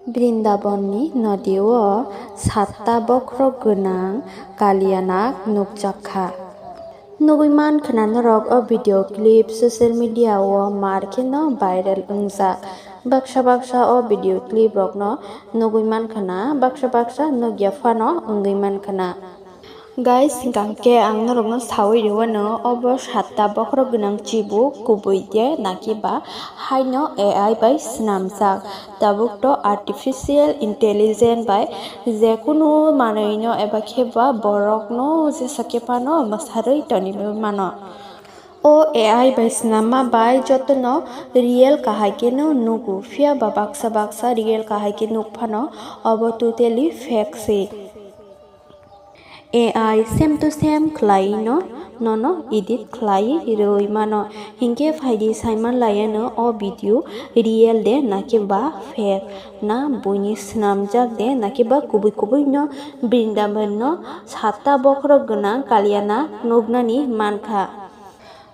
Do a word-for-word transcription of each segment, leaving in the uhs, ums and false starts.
Brindabonni nodi o satta bokhorok gwnang Kalianag nukjak kha. Nugwi man khna norok o video clip social media o mar kheno viral wngjak. Baksa baksa o video clip rokno nugwi man khna, baksa baksa nugya phano wngwi man khna. Guys, hwnkhe ang norokno sawi rwano, obo satta bokhorok gwnang chibuk kubui de nakiba haino A I bai swnamjak. Tabuk to artificial intelligence bai jekunu manwino eba khe ba borokno jesa khe phano mwsarwi toniwi mano. O A I bai swnamma bai jotono real kahai kheno nugo, phiya ba baksa baksa real kahai khe nuk phano obo totally fake se. A I same to same khlai no, nono edit khlai rwi mano. Hinkhe phaidi saiman laiano o video real de nakhe ba fake na buini swnamjak de nakhe ba kubui kubui no Brindaban no satta bokhorok gwnang Kalianag nuknani mankha.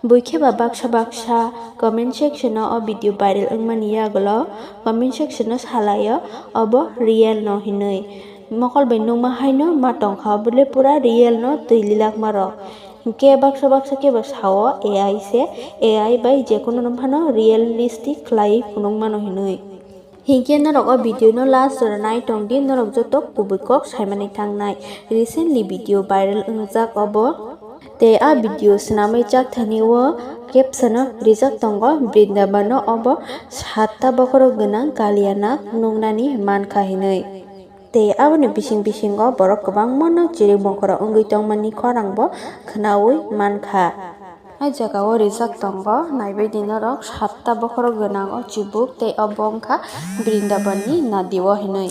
Buikhe ba baksa baksa comment section o o video viral wngmani yagulo comment section o salaio obo real no hinwi. Mokol bai nukma haino ma tongkha, obole pura real no twi lilakma rok. Hinkhe baksa baksa khe bo sao A I se, A I bai jekunu no phano realistic khlai phunukmano hinwi. Hinkhe norok o video no last jora nai tongdi, norok joto kubui kok saimani thangnai. Recently video viral wngjak obo. Tei a video swnamwi chak thani o caption o rijak tongo, Brindaban no obo satta bokhorok gwnang Kalianag nuknani mankha hinwi. Tei aboni bising bisingo borok kwbangma no chirik bokhorok wngwi tongmani khorang bo khwnawi mankha. A jaga o rijak tongo, naibaidi norok satta bokhorok gwnang o chibuk tei obo wngkha Brindaban ni nadi o hinwi.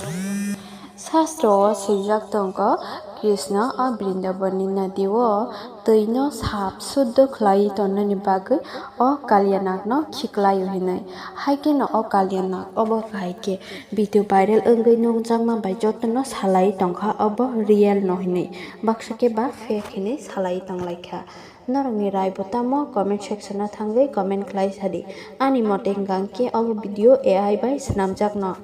Shastro o swijak tongo, Krishna o Brindaban ni nadi o twi no sap suddo khlai tonnani bagwi o Kalianag no khiklai o hinwi. Hai kheno o Kalianag obo kahai khe video viral wngwi nukjakma bai jotono salai tongkha obo real no hinwi, baksa khe ba fake hinwi salai tonglaikha. Norokni rai bo tamo comment section o thangwi comment khlai sadi. Ani mote hwnkha khe obo video A I bai swnamjakno.